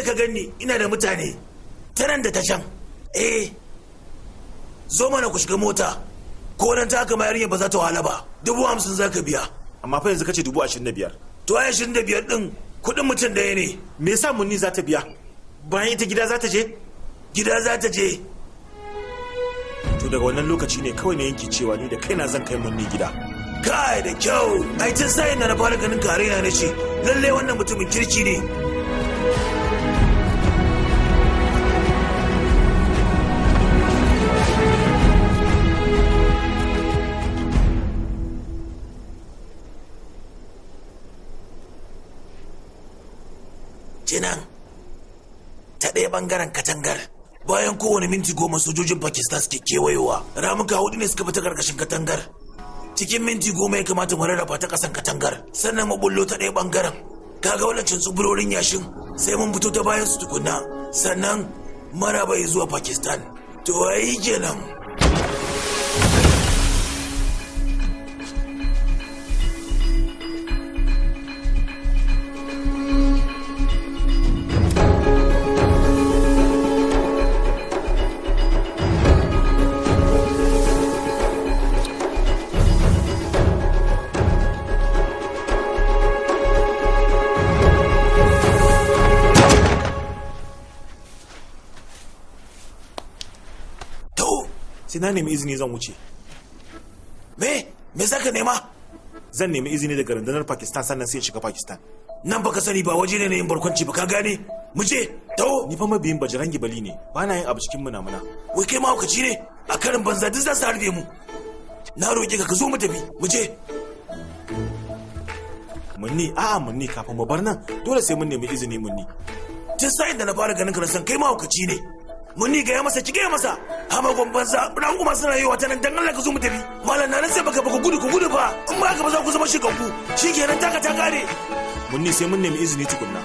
ka ganni ina da mutane ta nan da ta can. Eh, zo mana ku shiga mota. Ko nan ta haka ma yarinya ba za ta wahala ba. 50,000 za ka biya. Amma fa yanzu kace 25,000. To ai 25 din kuɗin mutum ɗaya ne. Me yasa Munni za ta biya? Bayan ita gida za ta je? Gida za ta je. To daga wannan lokaci ne kawai na yanke cewa ni da kaina zan kai Munni gida. Kai da kyau. Ai tun sa'in da na fara ganin ka raina na ce lallai wannan mutumin kirki ne. Jinan ta ɗaya ɓangaren katangar. Bayan kowane minti 10 sojojin Pakistan suke kewayowa. Ramuka 4 ne suka fita karkashin katangar. Cikin minti 10 ya kamata mu rarrafa ta ƙasan katangar, sannan mu bullo ta ɗaya ɓangaren. Kaga wadancan tsibirorin yashin sai mun fito ta bayan su tukunna, sannan maraba zuwa Pakistan. To ai kenan. Sai na nemi izini zan wuce. Me? Me za ka nema? Zan nemi izini daga rundunar Pakistan sannan sai in shiga Pakistan. Nan baka sani ba waje ne na yin barkwanci ba ka gane? Mu je, taho. Ni fa mabiyin Bajrangi Bali ne, ba na yin abu cikin munamuna. Wai kai mahaukaci ne? A karin banza duk za su harbe mu. Na roƙe ka ka zo mu tafi, mu je. Munni, a'a Munni kafin mu bar nan dole sai mun nemi izini Munni. Tun sa'in da na fara ganin ka na san kai mahaukaci ne. Munni gaya masa, ki gaya masa. Hamagon banza, ran kuma suna yi wata nan dan Allah ka zo mu tafi. Malam na nan sai baka baka gudu ku gudu fa. In ba haka ba za ku zama shigaggu. Shikenan taka ta kare. Munni sai mun nemi izini tukunna.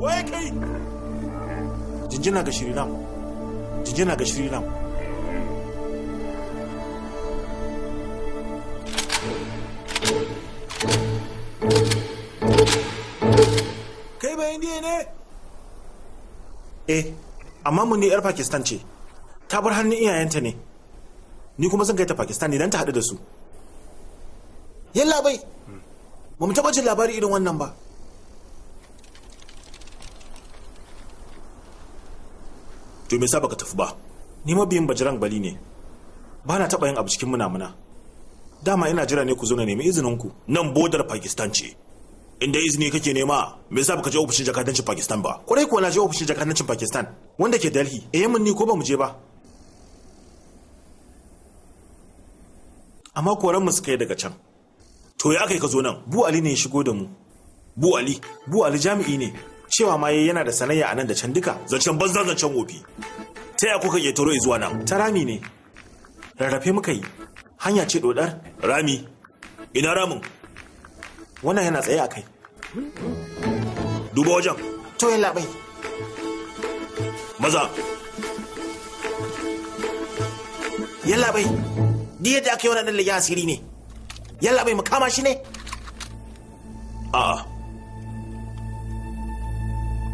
Waye kai? Jinjina ga Shriram. Jinjina ga Shriram. Kai ba Indiya ne? Eh, amma Munni yar Pakistan ce. Ta bar hannun iyayenta ne. Ni kuma zan kai ta Pakistan ne don ta haɗu da su. Yalla bai. Ba mu taɓa jin labari irin wannan ba. To me yasa baka tafi ba? Ni mabiyin Bajrang Bali ne. Ba na taɓa yin abu cikin munamuna. Dama ina jira ne ku zo na nemi izinin ku. Nan bodar Pakistan ce. Inda izini kake nema, me yasa baka je ofishin jakadancin Pakistan ba? Kwarai kuwa na je ofishin jakadancin Pakistan wanda ke Delhi. Eh mun ni ko ba mu je ba. Amma koran mu suka yi daga can. To ya aka yi ka zo nan? Bu Ali ne ya shigo da mu. Bu Ali? Bu Ali jami'i ne. Cewa ma yayi yana da sanayya a nan da can duka. Zancen banza zancen wofi. Ta ya kuka ƙetaro zuwa nan? Ta rami ne. Rarrafe muka yi. Hanya ce dodar. Rami? Ina ramin? Wannan yana tsaye a kai. Duba wajen. To yalla bai. Maza. Yalla bai. Duk yadda aka yi wannan ɗan asiri ne. Yalla bai mu kama shi ne? A'a.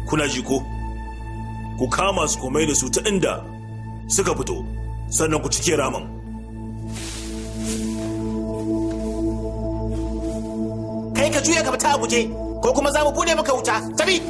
Kuna ji ko? Ku kama su komai da su ta inda suka fito, sannan ku cike ramin. Kai ka juya ka fita a guje, ko kuma za mu bude maka wuta. Tafi!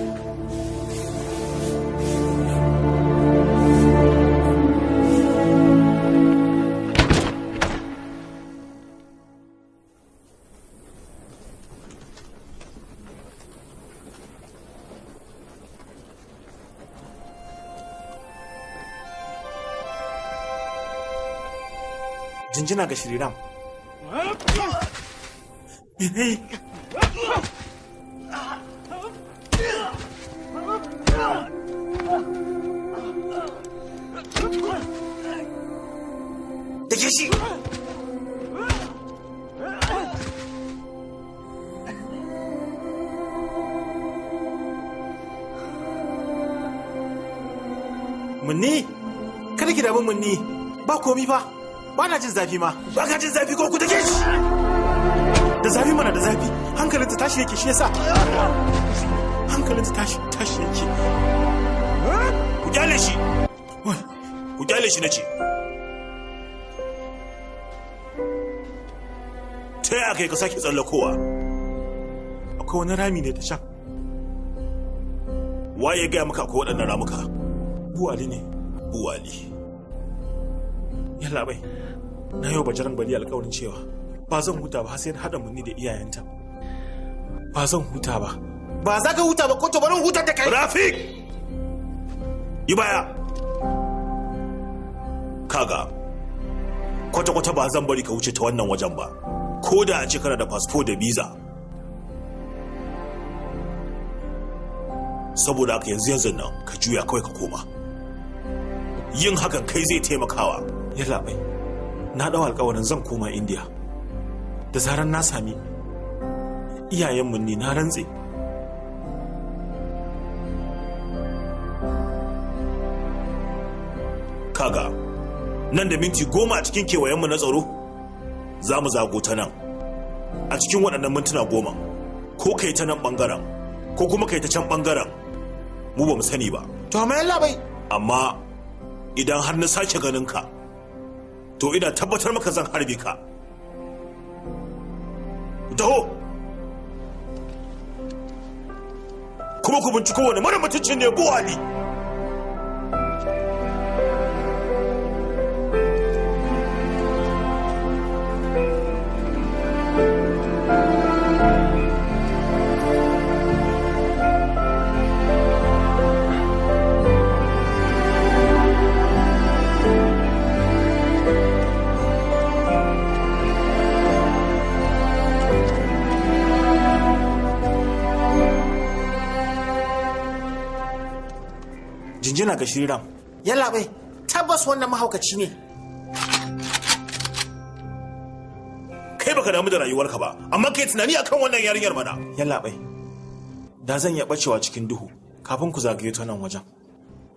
Jinjina ga Shriram. Dake shi! Munni, kada ki damu mun ni? Ba komi fa. Ba na jin zafi ma. Ba ka jin zafi ko ku take shi? Da zafi mana, da zafi. Hankalinta tashi yake, shi yasa. Hankalinta tashi tashi yake. Ku kyale shi. Ku kyale shi nace. Ta yaya kai ka sake tsallakowa? Akwai wani rami ne ta can. Waye ya gaya maka akwai waɗannan ramuka? Buwali ne. Buwali. Yalla bai. Na yau Bajaran Bali alƙawarin cewa ba zan huta ba har sai na haɗa munni da iyayenta. Ba zan huta ba. Ba za ka huta ba ko to bari in hutar da kai. Rafik! Yi baya. Kaga, kwata-kwata ba zan bari ka wuce ta wannan wajen ba. Ko da a ce kana da fasfo da visa. Saboda haka yanzu yanzu nan ka juya kawai ka koma. Yin hakan kai zai taimakawa. Yalla bai. Na ɗau alƙawarin zan koma India. Da zarar na sami iyayenmu ne na rantse. Kaga, nan da minti 10 a cikin kewayenmu na tsaro, za mu zago ta nan. A cikin waɗannan mintuna 10, ko kai ta nan ɓangaren, ko kuma kai ta can ɓangaren, mu ba mu sani ba. To amma yalla bai. Amma idan har na sake ganin ka, to ina tabbatar maka zan harbe ka. Taho! Kuma ku binciko wani mara mutuncin ne Buwali. Jinjina ga Shriram. Yalla bai, tabbas wannan mahaukaci ne. Kai baka damu da rayuwarka ba, amma kai tunani akan wannan yarinyar mana. Yalla bai, da zan iya bacewa cikin duhu kafin ku zagaye ta nan wajen.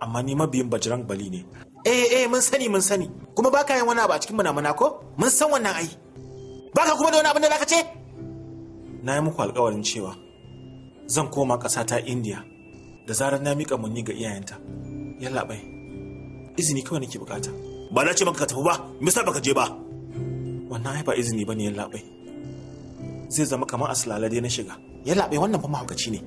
Amma ni mabiyin Bajrang Bali ne. Eh eh, mun sani mun sani. Kuma baka yin wani abu a cikin munamuna ko? Mun san wannan ai. Baka kuma da wani abin da zaka ce? Na yi muku alƙawarin cewa zan koma ƙasa ta India da zarar na miƙa munni ga iyayenta. Yalla bai, izini kawai nake bukata. Ba na ce maka ka tafi ba, me yasa baka je ba? Wannan ai ba izini bane yalla bai. Zai zama kamar aslala dai na shiga. Yalla bai, wannan fa mahaukaci ne.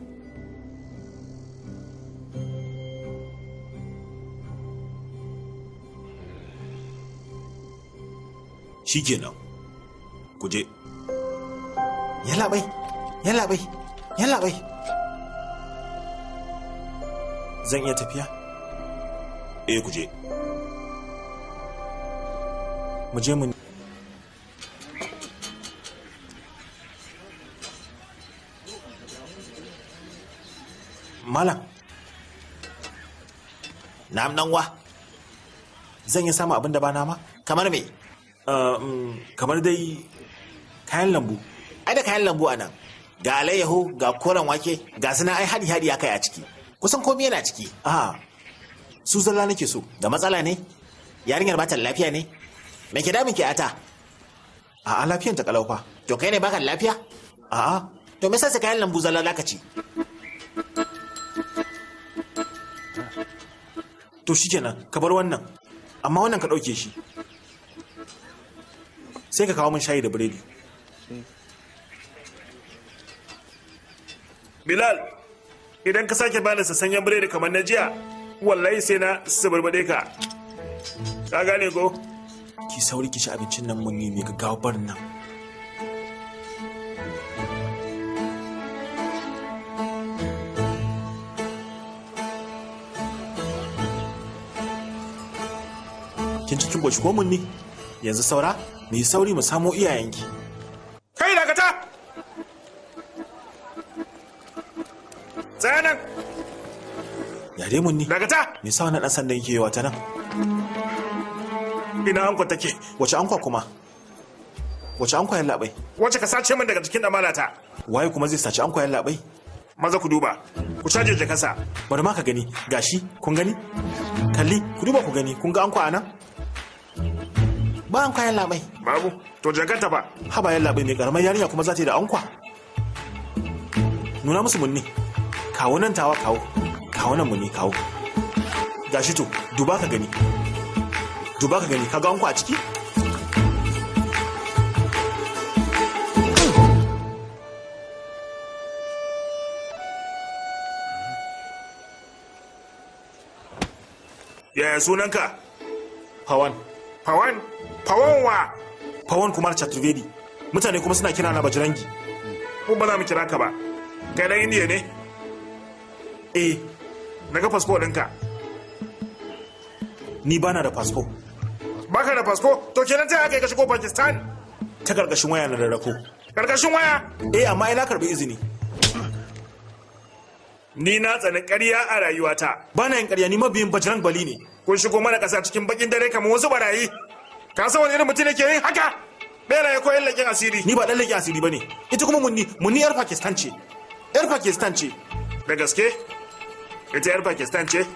Shikenan. Ku je. Yalla bai, yalla bai, yalla bai. Zan iya tafiya? Eh, ku je. Mu je mu Malam. Na'am dan uwa. Zan iya samun abin da ba nama? Kamar me? Kamar dai kayan lambu. Ai da kayan lambu a nan. Ga alayyahu, ga koren wake, ga suna ai hadi-hadi akai a ciki. Kusan komai yana ciki. A su zalla nake so. Da matsala ne? Yarinyar ba ta lafiya ne? Me ke damun ki ata? A'a, lafiyan ta kalau fa. To kai ne baka da lafiya? A'a. To me yasa sai kayan lambu zalla zaka ci? To shikenan, ka bar wannan. Amma wannan ka ɗauke shi. Sai ka kawo min shayi da biredi. Bilal, idan ka sake bani sassanyen biredi kamar na jiya, wallahi sai na suburbade ka. Ka gane ko? Ki sauri ki ci abincin nan mun yi mai gaggawa barin nan. Kin ci kin goshi ko mun ni? Yanzu saura, mu yi sauri mu samo iyayenki. Kai dakata! Tsaya nan! Ya dai mun ni? Dakata! Me yasa wannan dan sandan yake yawa ta nan? Ina ankwa take? Wace ankwa kuma? Wace ankwa yalla bai? Wace ka sace min daga jikin amanata? Waye kuma zai saci ankwa yalla bai? Maza ku duba. Ku caje jakarsa. Bari ma ka gani. Gashi, kun gani? Kalli, ku duba ku gani, kun ga anko a nan? Ba ankwa yallaɓai. Babu, to jakarta ba. Haba yallaɓai, mai karamar yarinya kuma za ta yi da ankwa. Nuna musu Munni. Kawo nan tawa kawo. Kawo nan Munni kawo. Gashi to, duba ka gani. Duba ka gani, ka ga ankwa a ciki? Yaya sunanka? Pawan. Pawan? Pawan wa? Pawan Kumar Chaturvedi. Mutane kuma suna kira na Bajrangi. Mu ba za mu kira ka ba. Kai dan Indiya ne? Eh. Na ga fasfo ɗinka. Ni bana da fasfo. Baka da fasfo? To kenan ta aka yi ka shigo Pakistan? Ta karkashin waya na rarrafo. Karkashin waya? Eh, amma ina karbi izini. Ni na tsani ƙarya a rayuwata. Bana yin ƙarya, ni mabiyin Bajrang Bali ne. Kun shigo mana ƙasa cikin bakin dare kamar wasu barayi. Ka san wani irin mutum yake yin haka? Beraye ko yan leƙen asiri. Ni ba ɗan leƙen asiri bane. Ita kuma Munni, Munni yar Pakistan ce. Yar Pakistan ce. Da gaske? Ita yar Pakistan ce?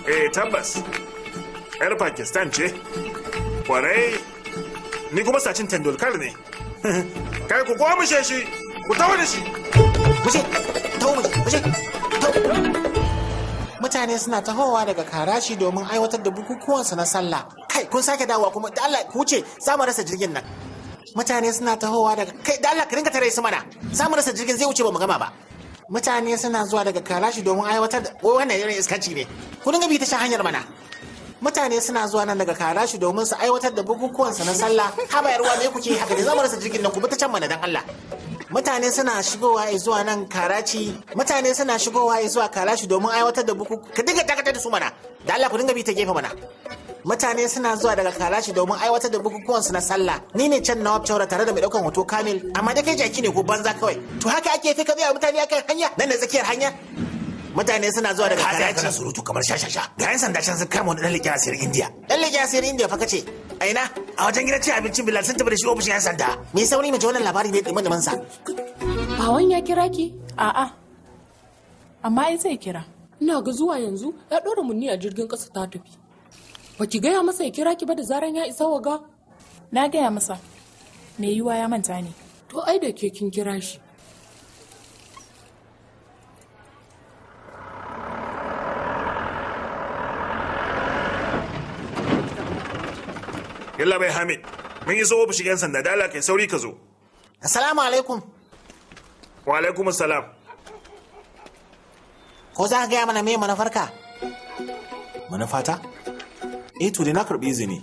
Eh tabbas. Yar Pakistan ce. Kwarai. Ni kuma Sachin Tendulkar ne. Kai ku kwamushe shi, ku tawo da shi. Mushe, tawo mushe, mushe, tawo. Mutane suna tahowa daga Karachi domin aiwatar da bukukuwansu na sallah. Kai, kun sake dawowa kuma, da Allah ku wuce, za mu rasa jirgin nan. Mutane suna tahowa daga kai, da Allah ka rinka tare su mana. Za mu rasa jirgin zai wuce ba mu gama ba. Mutane suna zuwa daga Karachi domin aiwatar da wannan irin iskanci ne. Ku dinga bi ta sha hanyar mana. Mutane suna zuwa nan daga Karachi domin su aiwatar da bukukuwansu na sallah. Haba yarwa me kuke haka ne, za mu rasa jirgin nan, ku bi ta can mana dan Allah. Mutane suna shigowa zuwa nan Karachi, mutane suna shigowa zuwa Karachi domin aiwatar da bukuku. Ka dinga dakatar da su mana. Da Allah ku dinga bi ta gefe mana. Mutane suna zuwa daga Karachi domin aiwatar da bukukuwansu na sallah. Ni ne can Nawab Chaura tare da mai daukan hoto Kamil, amma da kai jaki ne ko banza kawai. To haka ake kai ka tsaya mutane akan hanya, nan da tsakiyar hanya. Mutane suna zuwa daga Ka tsaya Karachi. kana surutu kamar shashasha. Ga 'yan sanda can sun kama wani ɗan leƙen asirin Indiya. Dan leƙen asirin Indiya fa kace. A ina? A wajen gidan cin abincin Bilal sun tafi da shi ofishin 'yan sanda. Me sauri mu ji wannan labari ne dumin sa. Bawan ya kira ki? A'a. Amma ai zai kira. Ina ga zuwa yanzu ya ɗora Munni a jirgin ƙasa ta tafi. Ba ki gaya masa ya kira ki ba da zaran ya isa waga? Na gaya masa. Mai yiwuwa ya manta ne. To ai da ke kin kira shi. Yalla bai Hamid, mun iso ofishin 'yan sanda, da Allah kai sauri ka zo. Assalamu alaikum. Wa alaikum salam. Ko za ka gaya mana me manufarka? Manufata? Eh to dai na karbi izini.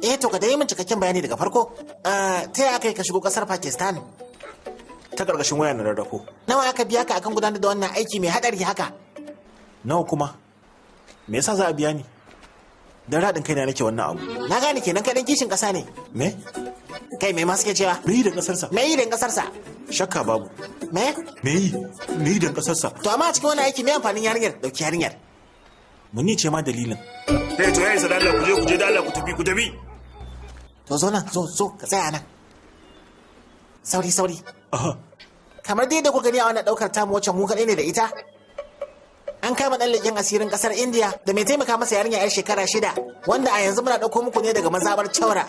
Eh to ka dai min cikakken bayani daga farko. Ta yaya aka yi ka shigo kasar Pakistan? Ta karkashin waya na rarrafo. Nawa aka biya ka akan gudanar da wannan aiki mai hadari haka? Nawa kuma? Me yasa za a biya ni? Dan raɗin kaina nake wannan abu. Na gane kenan kai dan kishin ƙasa ne. Me? Kai me ma suke cewa? Me yi da ƙasarsa? Me yi da ƙasarsa? Shakka babu. Me? Me yi? Me yi da ƙasarsa? To amma a cikin wannan aiki me amfanin yarinyar? Dauki yarinyar. Munni ce ma dalilin. Eh to ya isa da Allah ku je ku je da Allah ku tafi ku tafi. To zo nan zo zo ka tsaya nan. Sauri sauri. Aha. Kamar dai da kuka gani a wannan daukar tamu wacce mu kaɗai ne da ita. An kama ɗan leƙen asirin ƙasar India da mai taimaka masa yarinya 'yar shekara 6 wanda a yanzu muna ɗauko muku ne daga mazaɓar Chaura.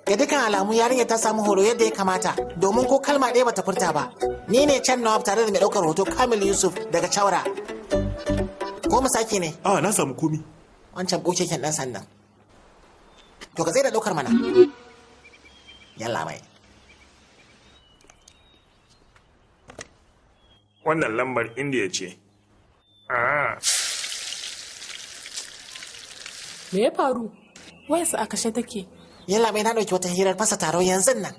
Ga dukkan alamu yarinya ta samu horo yadda ya kamata domin ko kalma ɗaya bata furta ba. Ni ne Chan Nawab tare da mai ɗaukar hoto Kamil Yusuf daga Chaura. Ko mu sake ne? A na samu komi. Wancan ɓokeken ɗan sandan. To ka tsaye da ɗaukar mana. Yalla mai. Wannan lambar Indiya ce. Ah. Me ya faru? Wayarsa a kashe take. Yalla mai na ɗauki wata hirar fasa taro yanzu nan.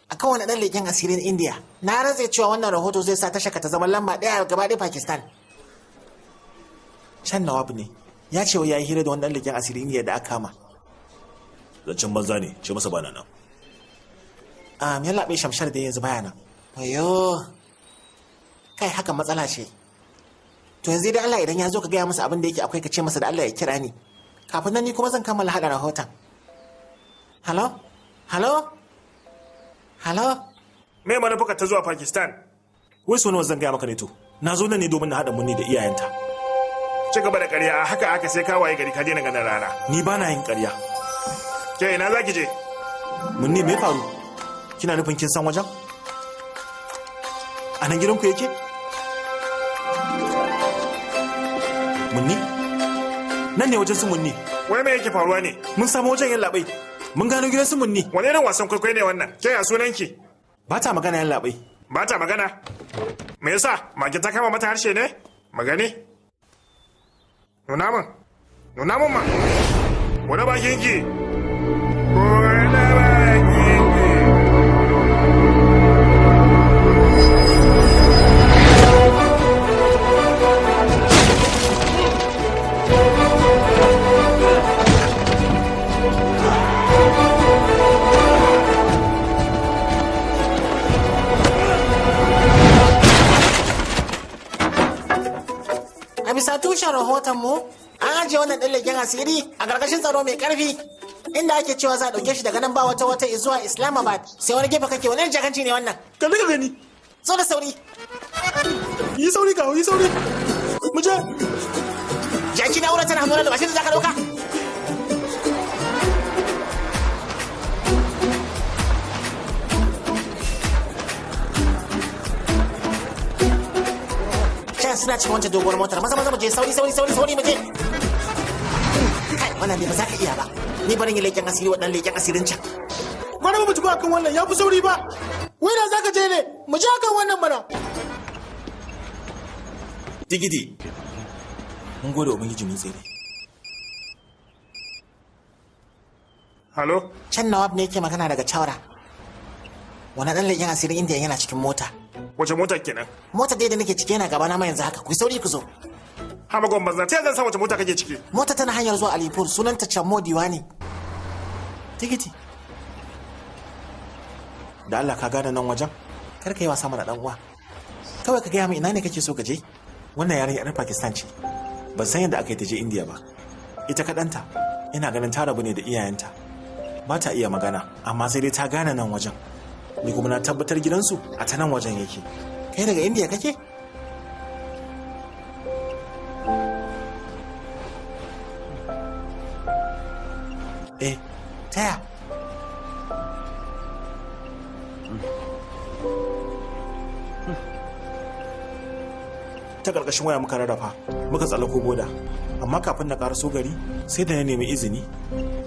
Akan wani ɗan leƙen asirin Indiya. Na rantse cewa wannan rahoto zai sa tashaka ta zama lamba ɗaya a gaba ɗaya Pakistan. Chan Nawab ne. Ya ce wai ya yi hira da wani ɗan leƙen asirin Indiya da aka kama. Zancen banza ne, ce masa bana nan. Yalla bai Shamshar da yanzu baya nan. Wayo. Kai haka matsala ce. To yanzu dai Allah idan ya zo ka gaya masa abin da yake akwai ka ce masa da Allah ya kira ni. Kafin nan ni kuma zan kammala haɗa rahoton. Halo? Halo? Halo? Me manufarka ta zuwa Pakistan? Wai so nawa zan gaya maka ne to? Na zo nan ne domin na haɗa Munni da iyayenta. Ci gaba da ƙarya haka haka sai ka waye gari ka daina ganin rana. Ni ba na yin ƙarya. Ke ina za ki je? Munni me faru? Kina nufin kin san wajen? A nan gidanku yake? Munni? Nan ne wajen su Munni. Wai me yake faruwa ne? Mun samu wajen yallaɓai. Mun gano gidan su Munni. Wani irin wasan kwaikwayo ne wannan? Ke ya sunanki? Ba ta magana yallaɓai. Ba ta magana? Me yasa? Mage ta kama mata harshe ne? Magani? Nuna min. Nuna min ma. Wani bakin ki? Wani bakin ki? A bisa tushen rahoton mu, an ajiye wannan ɗan leken asiri a ƙarƙashin tsaro mai ƙarfi. Inda ake cewa za a ɗauke shi daga nan ba wata wata zuwa Islamabad. Sai wani gefe kake wani jakanci ne wannan. Ka ka gani. Zo da sauri. Yi sauri kawo, yi sauri. Mu je. Jaki na wurin tana hannuna da bashin da za ka ɗauka. Can suna cikin wancan doguwar motar. Maza maza mu je sauri sauri sauri sauri mu je. Kai wannan dai ba za ka iya ba. Ni barin yi leken asiri waɗannan leken asirin can. Gwara mu tafi akan wannan ya fi sauri ba. Wai da za ka je ne? Mu je akan wannan mana. Digidi. Mun gode Ubangiji mun tsere. Halo? Can Nawab ne yake magana daga Chaura. Wani ɗan leken asirin Indiya yana cikin mota. Wace mota kenan? Mota dai da nake ciki yana gabana ma yanzu haka. Ku yi sauri ku zo. Haba gwamban banza, ta zan san wace mota kake ciki? Mota tana hanyar zuwa Alipur, sunanta Chammo Diwani. Tikiti. Da Allah ka gane nan wajen? Kar ka yi wasa mana dan uwa. Kawai ka gaya min ina ne kake so ka je? Wannan yarinya yar Pakistan ce. Ban san yadda aka yi ta je India ba. Ita kaɗanta, ina ganin ta rabu ne da iyayenta. Ba ta iya magana, amma sai dai ta gane nan wajen. Ni kuma na tabbatar gidansu a ta nan wajen yake. Kai daga India kake? Eh, Taya. Ta ƙarƙashin waya muka rarrafa, muka tsallako boda. Amma kafin na ƙaraso gari, sai da na nemi izini.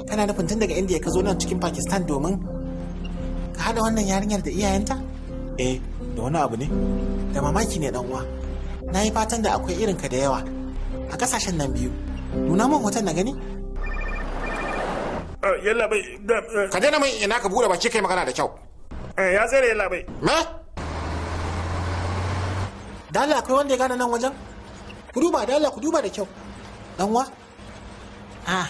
Kana nufin tun daga India ka zo nan cikin Pakistan domin ka haɗa wannan yarinyar da iyayenta? Eh, da wani abu ne? Da mamaki ne dan uwa. Na yi fatan da akwai irinka da yawa a ƙasashen nan biyu. Nuna min hoton na gani? Yalla bai. Ka daina mai ina ka bude baki kai magana da kyau. Ya tsere yalla bai. Me? Da Allah akwai wanda ya gane nan wajen? Ku duba da Allah ku duba da kyau. Dan uwa? Ah.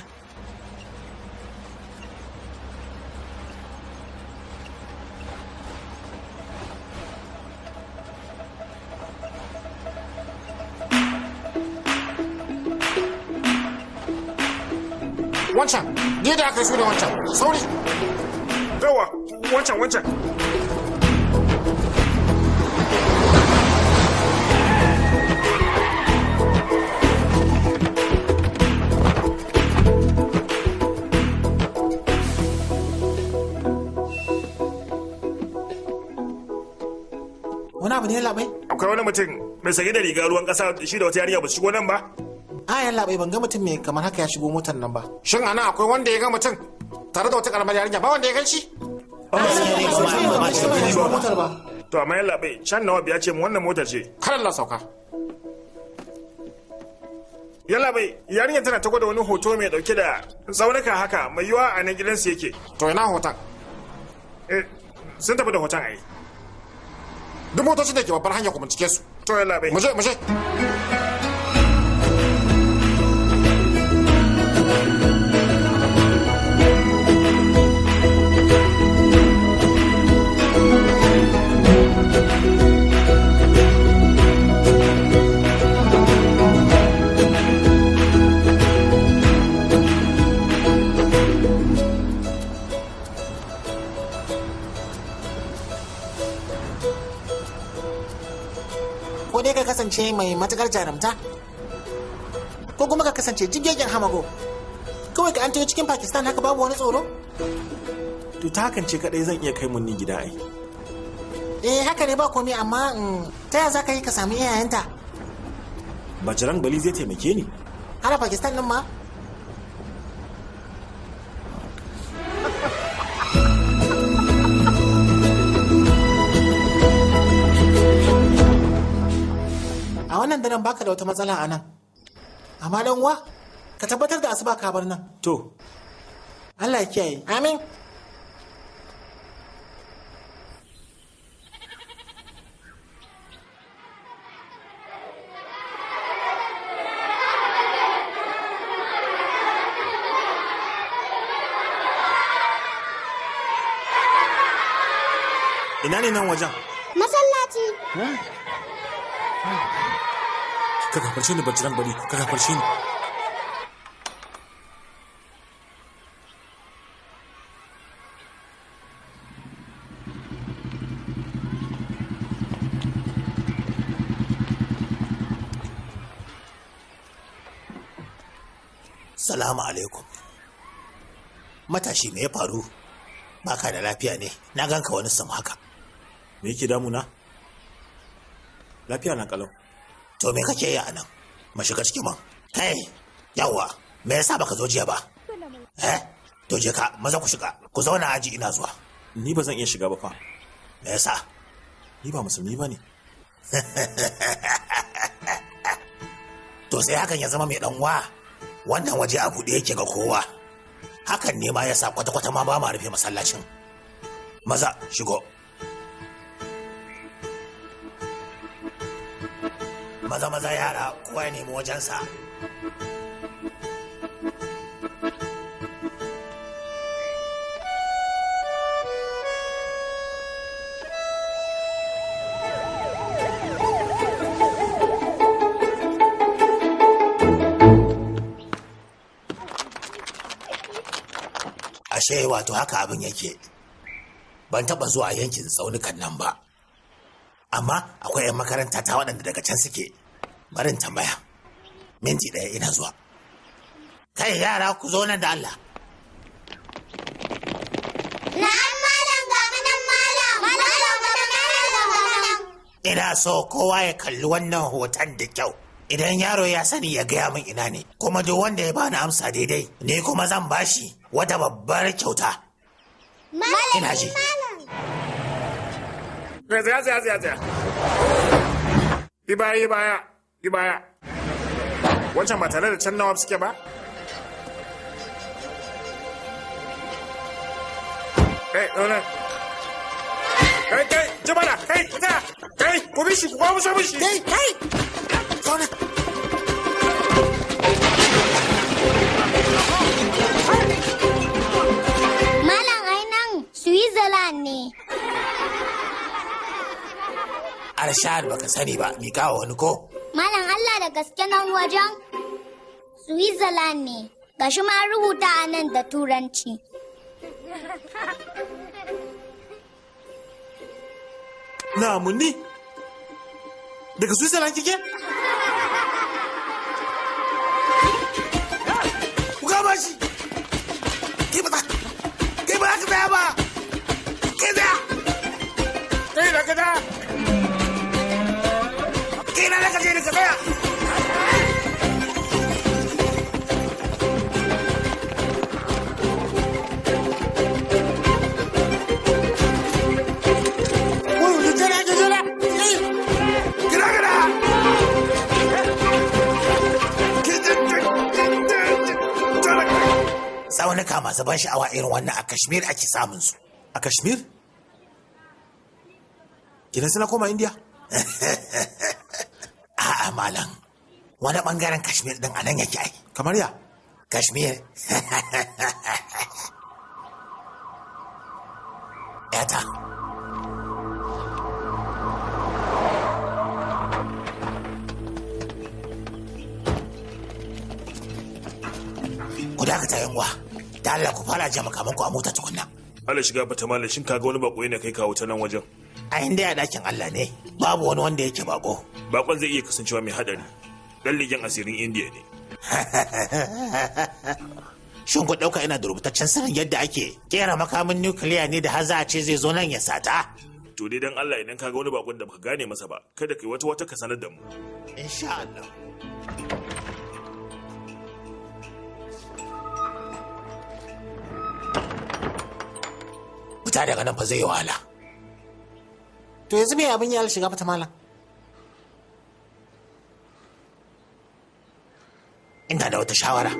Wancan, ni da aka yi su da wancan, sauri. Yawa, wancan wancan. Wani abu ne labai? Akwai wani mutum mai sanye da riga ruwan ƙasa shi da wata yarinya ba su shigo nan ba? A yan labai ban ga mutum mai kamar haka ya shigo motar nan ba. Shin anan akwai wanda ya ga mutum tare da wata karamar yarinya ba wanda ya gan shi? To amma yan labai can nawa biya ce mu wannan motar ce. Kar Allah sauka. Yalla bai yarinyar tana ta gwada wani hoto mai dauke da tsaunuka haka mai yiwa a nan gidansu yake. To ina hoton? Eh, sun tafi da hoton ai. Duk motocin da ke babbar hanya ku bincike su. To yalla bai. Mu je mu je. kasance mai matukar jarumta ko kuma ka kasance jigegen hamago. Kawai ka an tayo cikin Pakistan haka babu wani tsoro? To ta hakan ce kadai zan iya kai Munni gida ai. Eh haka ne ba komai amma ta ya za ka yi ka sami iyayenta? Bajrang Bali zai taimake ni. Har a Pakistan din ma? A wannan daren baka da wata matsala a nan. Amma dan uwa, ka tabbatar da asuba ka bar nan. To. Allah ya kiyaye. Amin. Ina ne nan wajen? Masallaci. Ka gafarce ni Bajrang Bali, ka gafarce ni. Salamu alaikum. Matashi me ya faru? Baka da lafiya ne? Na ganka wani sam haka. Me yake damuna? Lafiya na kalau. To me kake yi a nan? Ma shiga cikin man. Kai, yawwa, me yasa baka zo jiya ba? Eh? To je ka, maza ku shiga. Ku zauna aji ina zuwa. Ni ba zan iya shiga ba fa. Me yasa? Ni ba musulmi bane. To sai hakan ya zama mai dan uwa. Wannan waje a buɗe yake ga kowa. Hakan ne ma yasa kwata-kwata ma ba ma rufe masallacin. Maza, shigo. Maza maza yara kowa ya nemi wajensa. Ashe wato haka abin yake. Ban taɓa zuwa yankin tsaunukan nan ba. Amma akwai 'yan makaranta ta waɗanda daga can suke. Barin tambaya. Minti ɗaya ina zuwa. Kai yara ku zo nan da Allah. Na'am malam ga mu nan malam. Malam ga mu nan malam ga mu nan. Ina so kowa ya kalli wannan hoton da kyau. Idan yaro ya sani ya gaya min ina ne, kuma duk wanda ya bani amsa daidai, ni kuma zan bashi wata babbar kyauta. Malam Ina ji. malam. Kai tsaya tsaya tsaya tsaya. Yi baya yi baya yi baya. Wancan ba tare da can nawa suke ba? Kai zauna. Kai kai ji mana kai tsaya. Kai ku bi shi ku kwamuso mishi. Kai kai. Zauna. Malam ai nan Switzerland ne. Arshad baka sani ba, miƙa wa wani ko? Malam Allah da gaske nan wajen Switzerland ne. Gashi ma an rubuta a nan da Turanci. Na Munni. Daga Switzerland kike? Ku kama shi! Kai ba za kai ba za ka tsaya ba! Kai tsaya! Kai da ka da. Kai na ka je ni ka tsaya! Jira jira. Gida gida! Tsaunuka masu ban sha'awa irin wannan a Kashmir ake samun su. A Kashmir? Kenan sai na koma India? A'a malam, wani bangaren Kashmir din a nan yake ai. Kamar ya? Kashmir. Yata. Ku dakata yan uwa. Da Allah ku fara ajiye makamanku a mota tukunna. Allah shiga bata malam shin kaga wani bako yana kai kawo ta nan wajen. A inda ya dakin Allah ne, babu wani wanda yake bako. Bakon zai iya kasancewa mai hadari. Dan leken asirin Indiya ne. Shin ku ɗauka ina da rubutaccen sirrin yadda ake kera makamin nukiliya ne da har za a ce zai zo nan ya sata? To dai dan Allah idan ka ga wani bakon da baka gane masa ba, kada kai wata wata ka sanar da mu. Insha Allah. Fita daga nan fa zai yi wahala. To yanzu me abin ya shiga fata malam? Ina da wata shawara.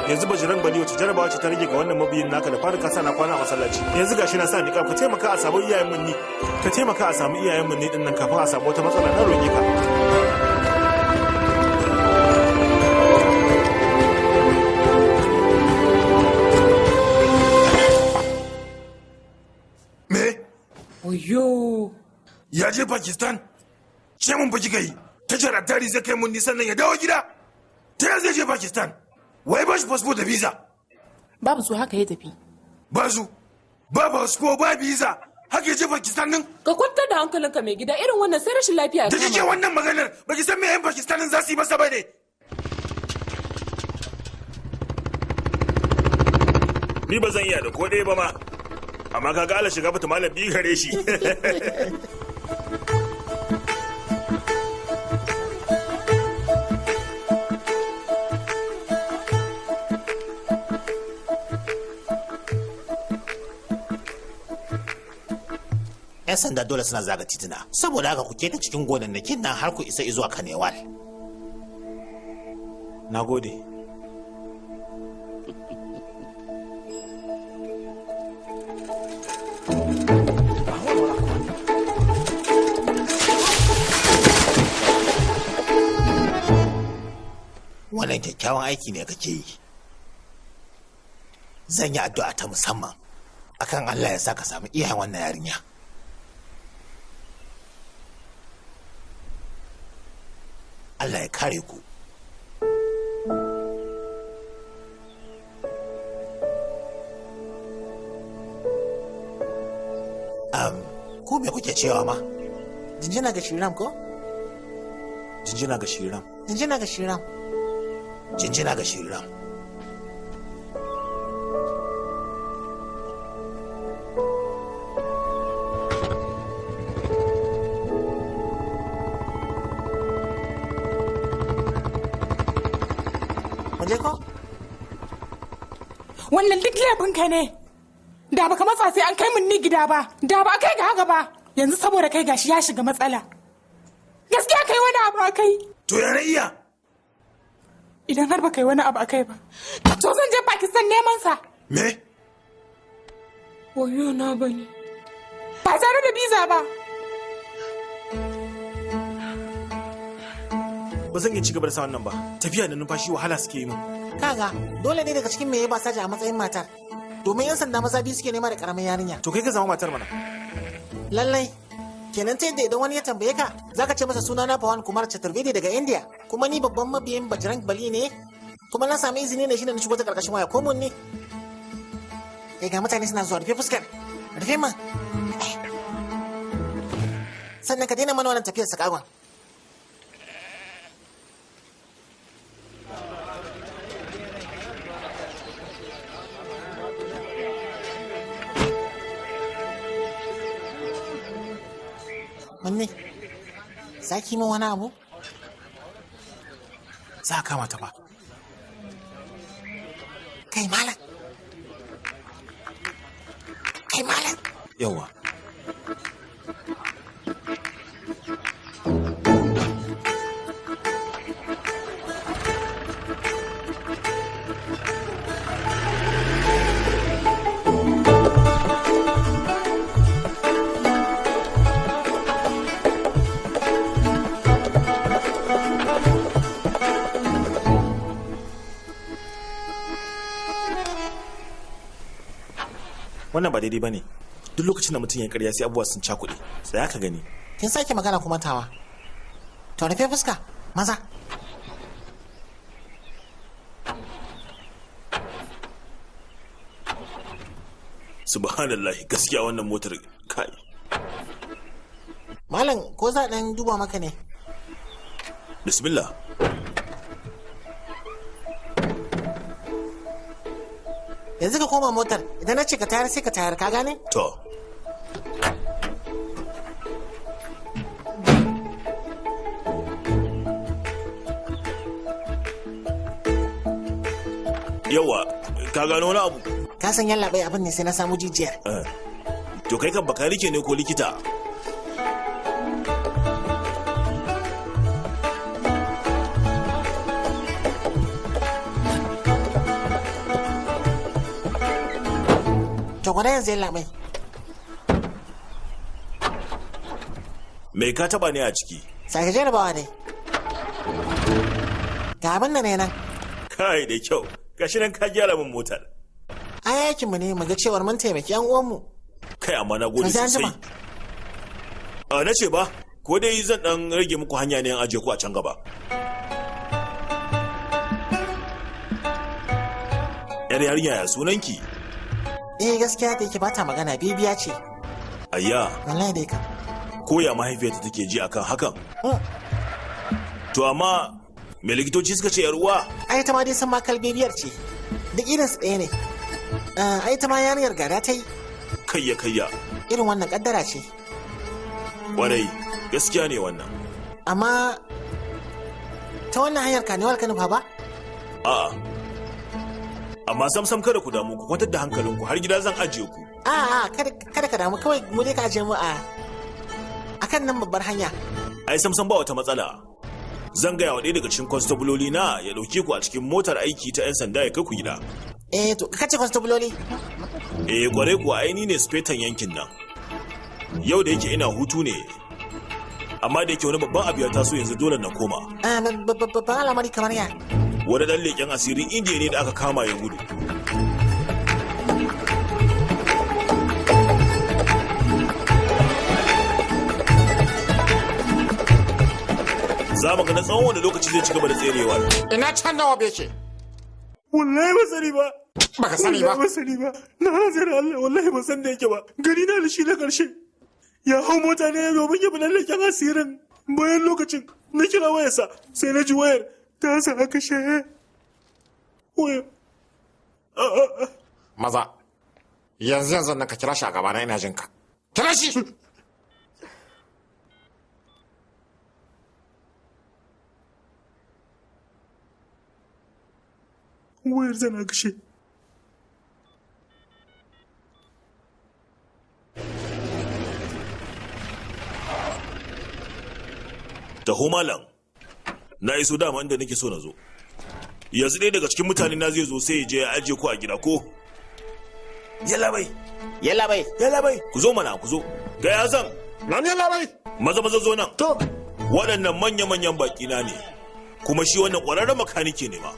Yanzu Bajirang Bali wace jarabawa ce ta rage ga wannan mabiyin naka da fara kasa na kwana a masallaci. Yanzu gashi na sa niqab, ka taimaka a samu iyayen mun ni. Ka taimaka a samu iyayen mun ni din nan kafin a samu wata matsala, na roƙe ka. Me? Oyo. Ya je Pakistan? Ce mun fa kika yi. Tashar Attari zai kai mun nisan nan ya dawo gida. Ta yaya zai je Pakistan? Wai ba shi fasfo da visa? Babu su, haka ya tafi. Ba su. Ba fasfo ba visa. Haka ya je Pakistan din? Ka kwantar da hankalinka mai gida, irin wannan sai rashin lafiya ya Da kike kama. wannan maganar ba ki san me 'yan Pakistan din za su yi masa ba ne. Ni ba zan iya da ko ɗaya ba ma. Amma kaga Allah shiga fata malam bi gare shi. 'Yan sanda dole suna zaga titina, saboda haka ku keta cikin gonannakin nan har ku isa zuwa Kanewal. Na gode. Wannan kyakkyawan aiki ne kake yi. Zan yi addu'a ta musamman akan Allah ya sa ka samu iyayen wannan yarinya. Allah ya kare ku. Ku me kuke cewa ma? Jinjina ga Shiram ko? Jinjina ga Shiram. Jinjina ga Shiram. Jinjina ga Shiram. Mu je ko? Wannan duk laifinka ne. Da baka matsa sai an kai mun ni gida ba. Da ba kai ga haka ba. Yanzu saboda kai gashi ya shiga matsala. Gaskiya kai wani abu a kai. To ya na iya? Idan har baka yi wani abu a kai ba, to zan je Pakistan neman sa. Me? Oyo na bane. Ba tare da biza ba. Ba zan iya cigaba da sa wannan ba. Tafiya da numfashi wahala suke yi min. Kaga, dole ne daga cikin me ya ba saja a matsayin matar. Domin 'yan sanda maza biyu suke nema da karamin yarinya. To kai ka zama matar mana. Lallai, kenan ta yadda idan wani ya tambaye ka, zaka ce masa sunana Pawan Kumar Chaturvedi daga India, kuma ni babban mabiyin Bajrang Bali ne, kuma na sami izini ne shine na shigo ta karkashin waya ko mun ne. Eh, ga mutane suna zuwa, rufe fuskar. Rufe ma. Sannan ka daina mana wannan tafiyar sakagon. Manne, za ki min wani abu? Za a kama ta ba. Kai malam. Kai malam. Yawwa. Wannan ba daidai ba ne. Duk lokacin da mutum ya karya sai abubuwa sun cakuɗe. Tsaya ka gani. Kin sake magana kuma tawa. To rufe fuska, maza. Subhanallah, gaskiya wannan motar kai. Malam, ko za dan duba maka ne? Bismillah. Yanzu ka koma motar, idan na ce ka tayar sai ka tayar, ka gane? To. Yawa, ka gano wani abu? Ka san yallaɓai abin ne sai na samu jijiyar. To kai kan bakanike ne ko likita? To gwada yanzu yallaɓai. Me ka taba ne a ciki? Sake jarabawa ne. Ga abin da ne nan. Kai da kyau, gashi nan ka gyara min motar. Ai aikinmu ne mu ga cewar mun taimaki yan uwanmu. Kai amma na gode sosai. A na ce ba, ko dai zan dan rage muku hanya ne an aje ku a can gaba. Yar yarinya ya sunanki? Eh gaskiya da yake bata magana bibiya ce. Ayya. Wallahi dai ka. Ko ya mahaifiyarta take ji akan hakan? To amma me likitoci suka ce yar uwa? Ai ta ma dai san makal bibiyar ce. Duk irin su ɗaya ne. Ai ta ma yarinyar gada ta yi. Kayya kayya. Irin wannan kaddara ce. Kwarai, gaskiya ne wannan. Amma ta wannan hanyar kanewar ka nufa ba? A'a. Amma sam sam kada ku damu, ku kwantar da hankalinku har gida zan ajiye ku. A'a, kada ka damu kawai mu dai ka ajiye mu a akan nan babbar hanya. Ai sam sam ba wata matsala. Zan gaya wa ɗaya daga cikin kwanstabuloli na ya ɗauke ku a cikin motar aiki ta 'yan sanda ya kai ku gida. Eh to kace kwanstabuloli? Eh kwarai kuwa, ai ni ne spetan yankin nan. Yau da yake ina hutu ne. Amma da yake wani babban abu ya taso yanzu dole na koma. Babban al'amari kamar ya? Wani ɗan leƙen asirin Indiya ne da aka kama ya gudu. Za mu ga na tsawon wani lokaci zai ci gaba da tserewa. Ina can nawa bai ce? Wallahi ba sani ba. Baka sani ba? Wallahi ba sani ba. Na hazara Allah wallahi ba san da yake ba. Gari na da shi na karshe. Ya hau mota ne domin ya bi ɗan leƙen asirin. Bayan lokacin na kira wayarsa sai na ji wayar ta sa aka shaye. Wayar. Maza, yanzu yanzu nan ka kira shi a gabana ina jin ka. Kira shi! Wayar tana kashe. Taho malam, na iso dama inda nake so na zo. Yanzu ɗaya daga cikin mutane na zai zo sai ya je ya ajiye ku a gida ko? Yalla bai. Yalla bai. Yalla bai. Ku zo mana ku zo. Ga ya zan. Nan yalla bai. Maza maza zo nan. To. Waɗannan manya-manyan baƙi na ne. Kuma shi wannan ƙwararren makanike ne ma.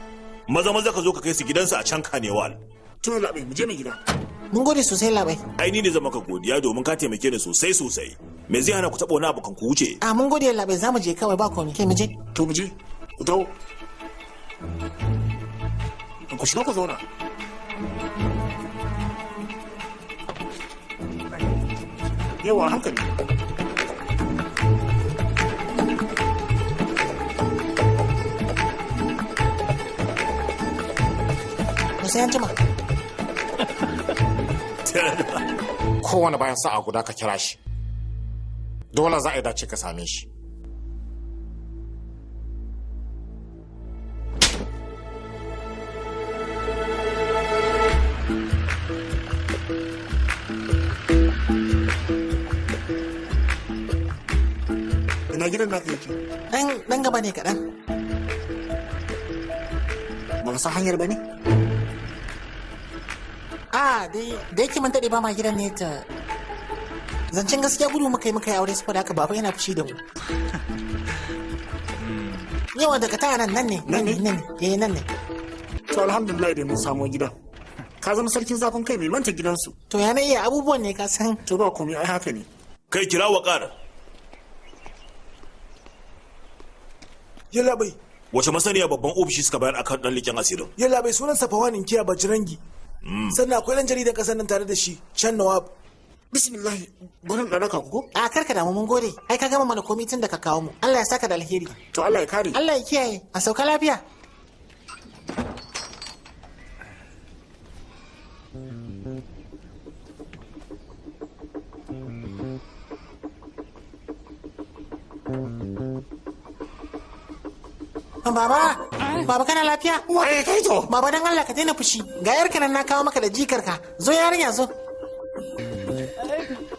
Maza maza ka zo ka kai su gidansa a can Kanewal. To labai mu je mu gida. Mun gode sosai labai. Ai ni ne zan maka godiya domin ka taimake ni sosai sosai. Me zai hana ku taɓa wani abu kan ku wuce? A mun gode labai, za mu je kawai ba komai. Kai mu je. To mu je. Ku taho. Ku shiga ku zauna. Yawa hankali. Sai an jima. Kowane bayan sa'a guda ka kira shi. Dole za a yi dace ka same shi. Ina gidan naka yake? Dan gaba ne kaɗan. Ba ka san hanyar ba ne? A da yake mun daɗe ba ma gidan ne ta zancen gaskiya gudu muka yi aure saboda haka baba yana fushi da mu. Yawa daga ta nan nan ne nan ne nan ne eh nan ne. To alhamdulillah dai mun samu gidan. Ka zama sarkin zafin kai mai manta gidansu. To ya na iya abubuwan ne ka san. To ba komai ai haka ne. Kai kira Waƙar. Yalla bai. Wace masaniya babban ofishi suka bayar akan dan leƙen asirin? Yalla bai sunan sa Fawan Inkiya Bajirangi. Sannan akwai ɗan jaridan ƙasar nan tare da shi, Chan Nawab. Bismillah, bari na raka ku. A karka damu, mun gode. Ai ka gama mana komai tun da ka kawo mu. Allah ya saka da alheri. To Allah ya kare. Allah ya kiyaye. A sauka lafiya. Baba, baba kana lafiya? Waye kai to? Baba dan Allah ka daina fushi. Ga yarka nan na kawo maka da jikarka. Zo yarinya zo.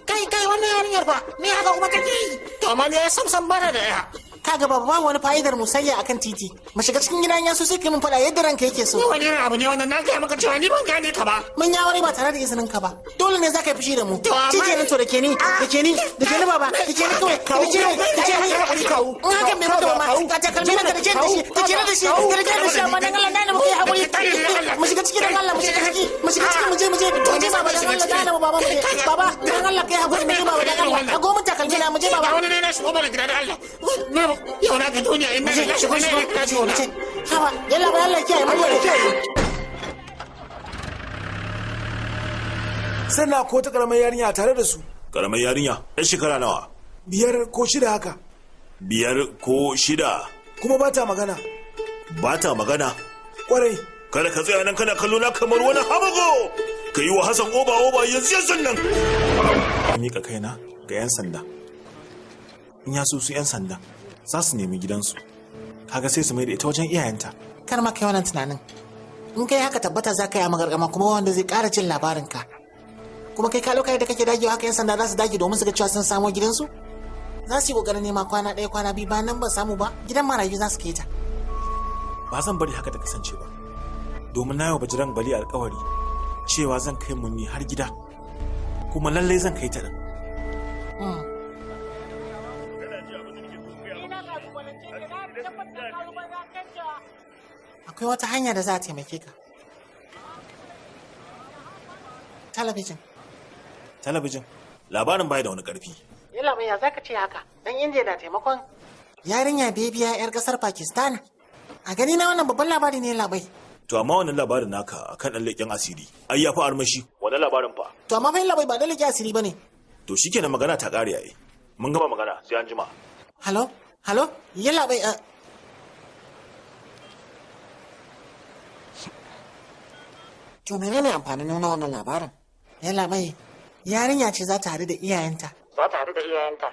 Kai kai wannan yarinyar fa, ni haka kuma kake yi. To amma ni sam sam bana da ya. Kaga baba babu wani fa'idar musayya akan titi. Mu shiga cikin gidan yasu sai kai mun faɗa yadda ranka yake so. Ni wani irin abu ne wannan, na gaya maka cewa ni ban gane ka ba. Mun yi aure ba tare da izinin ka ba. Dole ne za ka yi fushi da mu. To amma- Shikenan to da ke ni, da ke ni, da ke ni baba, da ke ni kawai, da ke ni, da ke ni. In hakan bai maka ba ma, ka takalmi na ka da ke da shi, da ke da shi, da ke da shi amma dan Allah na ne mu kai hakuri. Mu shiga ciki dan Allah, mu shiga ciki, mu shiga ciki mu je mu je, mu je baba dan Allah dan baba mu je. Baba dan Allah kai hakuri mu je baba dan Allah. Ka go mun takalmi na mu je baba. Ga wani ne na shigo mana gida da Allah. Yau na ga duniya inna lillahi wa inna ilaihi raji'un. Hawa, yalla ba Allah kiyaye mu gode. Sannan akwai wata ƙaramar yarinya tare da su. Karamar yarinya, ɗan shekara nawa? 5 ko 6 haka. 5 ko 6. Kuma ba ta magana. Ba ta magana? Kwarai. Kada ka tsaya nan kana kallo na kamar wani hamago. Ka yi wa Hassan oba oba yanzu yanzu nan. Miƙa kaina ga 'yan sanda. In ya so su 'yan sanda za su nemi gidansu. Kaga sai su mai da ita wajen iyayenta. Kar ma kai wannan tunanin. In kai haka tabbata za ka yi magargama kuma wanda zai ƙara jin labarinka. Kuma kai ka lokacin da kake dagewa haka 'yan sanda za su dage domin su ga cewa sun samo gidansu? Za su yi ƙoƙarin nema kwana ɗaya kwana biyu bayan nan ba samu ba gidan marayu za su kai ta. Ba zan bari haka ta kasance ba. Domin na yi wa Bajiran Bali alkawari cewa zan kai Munni har gida. Kuma lallai zan kai ta ɗin. Akwai wata hanya da za a taimake ka. Talabijin. Talabijin. Labarin bai da wani ƙarfi. Yalla mai ya zaka ce haka? Dan Indiya na taimakon. Yarinya bebiya 'yar ƙasar Pakistan. A gani na wannan babban labari ne labai. To amma wannan labarin naka akan ɗan leƙen asiri. Ai ya fi armashi. Wannan labarin fa. To amma fa labai ba dan leƙen asiri bane. To shikenan magana ta ƙare ai. Mun gama magana sai an jima. Halo? Halo? Yalla bai. To menene amfanin nuna wannan labarin? Yalla bai. Yarinya ce za ta haɗu da iyayenta. Za ta haɗu da iyayenta.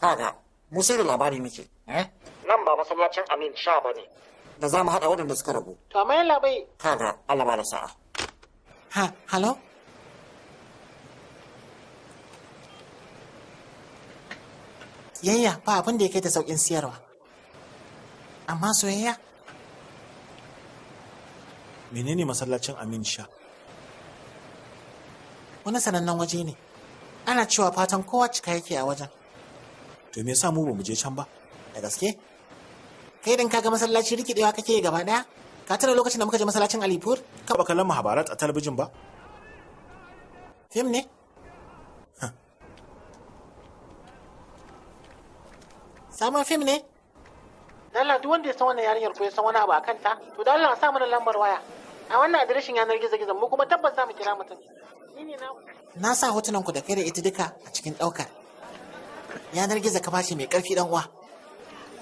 Kaga, mu sai da labari muke. Nan ba masallacin Amin Sha ba ne. Da za mu haɗa waɗanda suka rabu. To amma yalla bai. Kaga, Allah ba da sa'a. Ha, halo? Yayya ba abin da ya kai ta sauƙin siyarwa. Amma soyayya? Menene masallacin Amin Sha? Wani sanannen waje ne. Ana cewa fatan kowa cika yake a wajen. To me yasa mu ba mu je can ba? Da gaske? Kai idan kaga masallaci rikidewa kake gaba daya? Ka tuna lokacin da muka je masallacin Alipur? Ka ba kallon Mahabharat a talabijin ba? Fim ne? Sabon fim ne? Dalla duk wanda ya san wannan yarinyar ko ya san wani abu a kanta, to da Allah sa mana lambar waya. A wannan adireshin yanar gizo-gizo mu kuma tabbas za mu kira mutum. Na sa hotunan ku da kai da ita duka a cikin ɗaukar. Yanar gizo kafa ce mai ƙarfi ɗan uwa.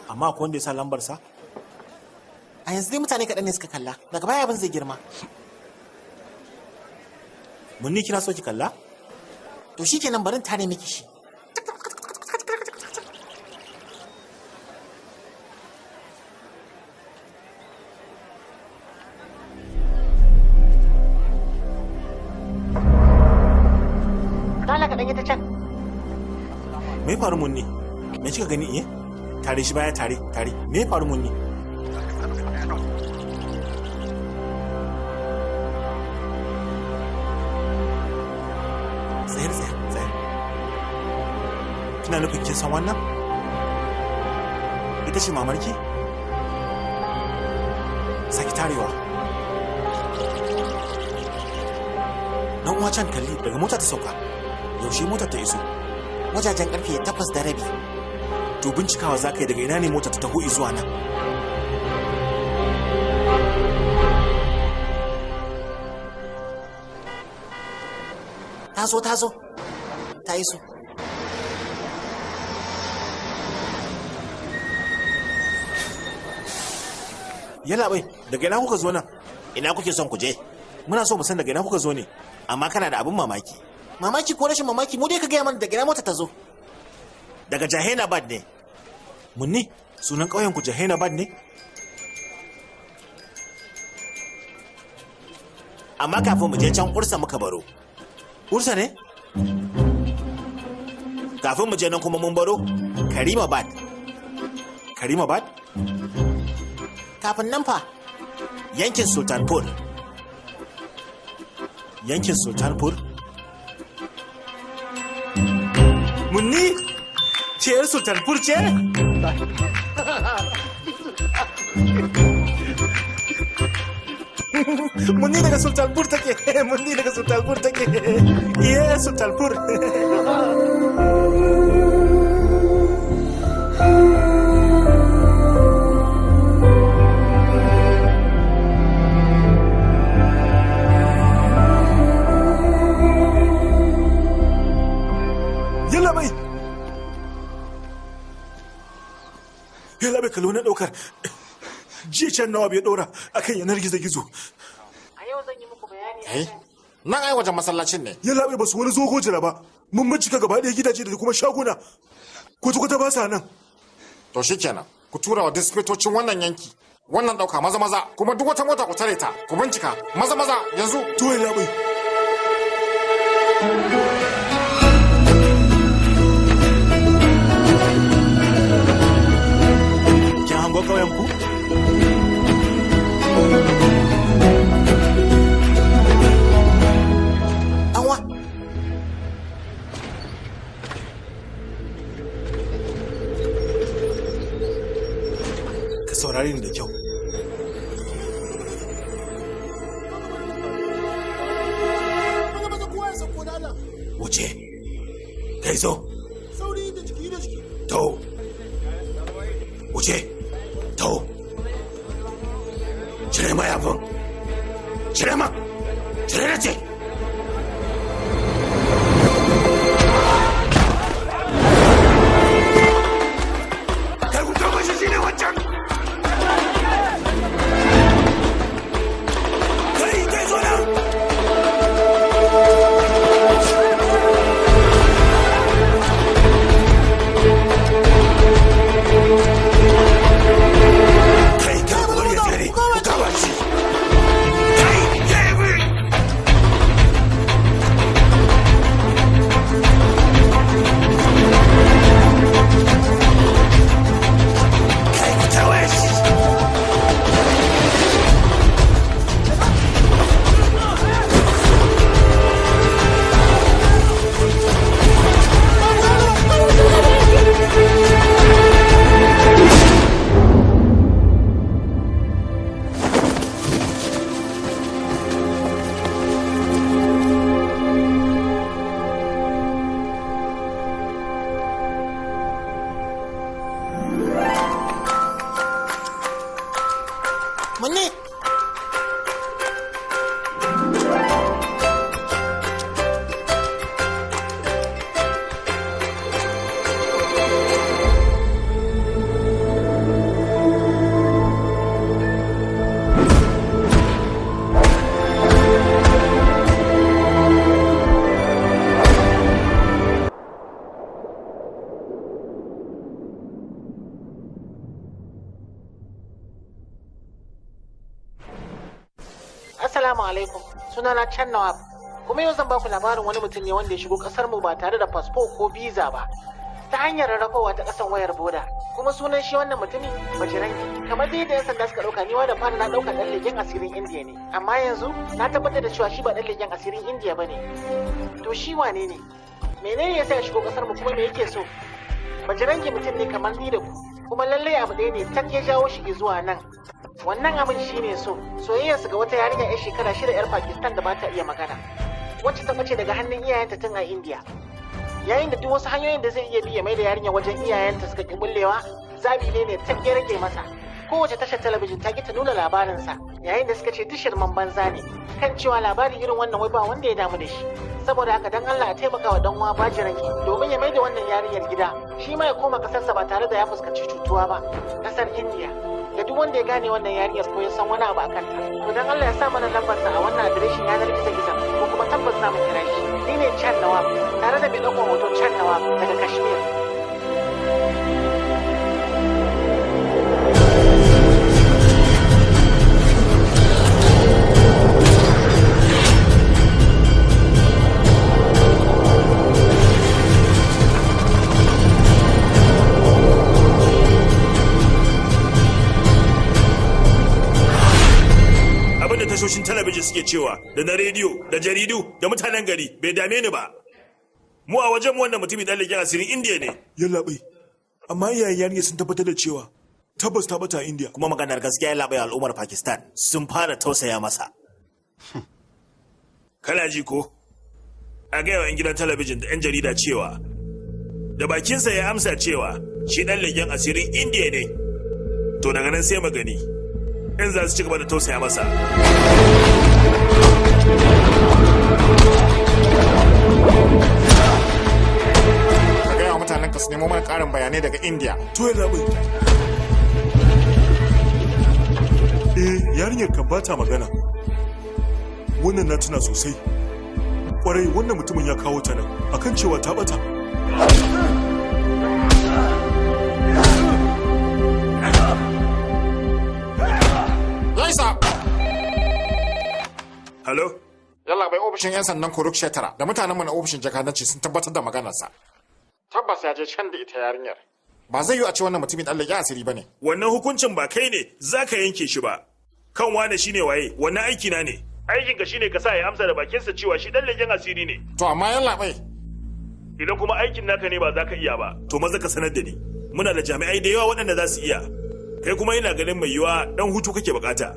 Amma akwai wanda ya sa lambar sa? A yanzu dai mutane kaɗan ne suka kalla. Daga baya abin zai girma. Mun ni kina so ki kalla? To shikenan barin tare miki shi. Dala kaɗan yi ta can. Me faru mun ne? Me kika gani eh? Tare shi baya tare tare. Me faru mun ne? Tsayar tsayar tsayar. Kina nufin kin san wannan? Ita ce mamarki? Saki tarewa. Dan uwa can kalli daga mota ta sauka. Yaushe motar ta iso? Wajajen karfe 8:30. To bincikawa za ka yi daga ina ne motar ta taho zuwa nan. Ta zo, ta zo. Ta iso. Yalla bai, daga ina kuka zo nan? Ina kuke son ku je? Muna so mu san daga ina kuka zo ne, amma kana da abin mamaki. Mamaki ko rashin mamaki, mu dai ka gaya mana daga ina mota ta zo. Daga Jahenabad ne. Munni, sunan ƙauyen ku Jahenabad ne? Amma kafin mu je can Ursa muka baro. Ursa ne? Kafin mu je nan kuma mun baro Karimabad. Karimabad? Kafin nan fa? Yankin Sultanpur. Yankin Sultanpur? Munni? Ce yar Sultanpur ce? Munni daga Sultanpur take. Munni daga Sultanpur take. Iya, Sultanpur. Yalla bai. Yalla bai, kallo na daukar. Jiya can nawa bai dora akan yanar gizo-gizo. Eh, nan ai wajen masallacin ne. Yalla bai, basu wani zogo jira ba. Mun bincika gaba ɗaya gidaje da kuma shaguna. Kwata-kwata ba sa nan. To shikenan, ku tura wa dispetocin wannan yanki. Wannan ɗauka maza maza, kuma duk wata mota ku tare ta, ku bincika maza maza yanzu. To yalla bai. Kin hango ƙauyen ku? Anwa. Ka saurare ni da kyau. Wuce. Kai zo. To. Wuce. To. Cire mayafin. Cire ma. Cire na ce. Kai, ku kama shi, shine wancan. Kai, kai zo nan. Kai, kai, ku bari ya tsere. Ku kama shi. Kai, kai, kai. Kai, ku tawaye shi. Munni. Assalamu alaikum. Sunana Chan Nawab. Kuma yau zan baku labarin wani mutum ne wanda ya shigo kasar mu ba tare da fasfo ko biza ba. Ta hanyar rarrafawa ta kasan wayar boda. Kuma sunan shi wannan mutumi Bajirangi. Kamar dai da 'yan sanda suka dauka, ni ma da fara na dauka dan leken asirin Indiya ne. Amma yanzu na tabbatar da cewa shi ba dan leken asirin Indiya bane. To shi wane ne? Menene yasa ya shigo kasar mu, kuma me yake so? Bajirangi mutum ne kamar ni da ku. Kuma lallai abu ɗaya ne tak ya jawo shi zuwa nan. Wannan abin shine so, soyayyarsu ga wata yarinya 'yar shekara 6 'yar Pakistan da ba ta iya magana, wacce ta bace daga hannun iyayenta tun a India. Yayin da duk wasu hanyoyin da zai iya bi ya mai da yarinya wajen iyayenta suka ki bullewa, zabi ne tak ya rage masa. Kowace tashar talabijin ta ki ta nuna labarinsa, yayin da suka ce duk shirman banza ne, kan cewa labari irin wannan wai ba wanda ya damu da shi. Saboda haka dan Allah a taimaka wa dan uwa Bajirangi domin ya maida wannan yarinyar gida, shi ma ya koma kasarsa ba tare da ya fuskanci cutuwa ba. Kasar India. Ga duk wanda ya gane wannan yarinyar ko ya san wani abu akan ta, to dan Allah ya sa mana lambarsa a wannan adireshin yanar gizo-gizo ko kuma tabbas za mu kira shi. Ni ne Chan Nawab tare da mai ɗaukar hoto Chan Nawab daga Kashmir. Abinda tashoshin talabijin suke cewa da na rediyo da jaridu da mutanen gari bai dame ni ba. Mu a wajen wannan mutumin dan leken asirin Indiya ne. Yallaɓai, amma iyayen yarinya sun tabbatar da cewa tabbas ta bata a Indiya. Kuma maganar gaskiya yallaɓai, al'ummar Pakistan sun fara tausaya masa. Kana ji ko? A gaya wa 'yan gidan talabijin da 'yan jarida cewa da bakinsa ya amsa cewa shi dan leken asirin Indiya ne. To daga nan sai magani in za su ci gaba da tausaya masa. Ka gaya wa mutanen ka su nemo mana ƙarin bayanai daga India. To yallaɓai. Eh, yarinyar kan bata magana. Wannan na tuna sosai. Kwarai wannan mutumin ya kawo ta nan akan cewa ta bata. Laisa! Halo? Yallaɓai, ofishin 'yan sandan Kurukshetra da mutanenmu na ofishin jakadanci sun tabbatar da maganarsa. Tabbas ya je can da ita yarinyar. Ba zai yiwu a ce wannan mutumin ɗan leƙen asiri ba ne. Wannan hukuncin ba kai ne za ka yanke shi ba. Kan wane shine waye, wannan aiki na ne. Aikinka shine ka sa ya amsa da bakinsa cewa shi dan leken asiri ne. To amma yallaɓai. Idan kuma aikin naka ne ba za ka iya ba, to maza ka sanar da ni. Muna da jami'ai da yawa waɗanda za su iya. Kai kuma ina ganin mai yiwa dan hutu kake bukata.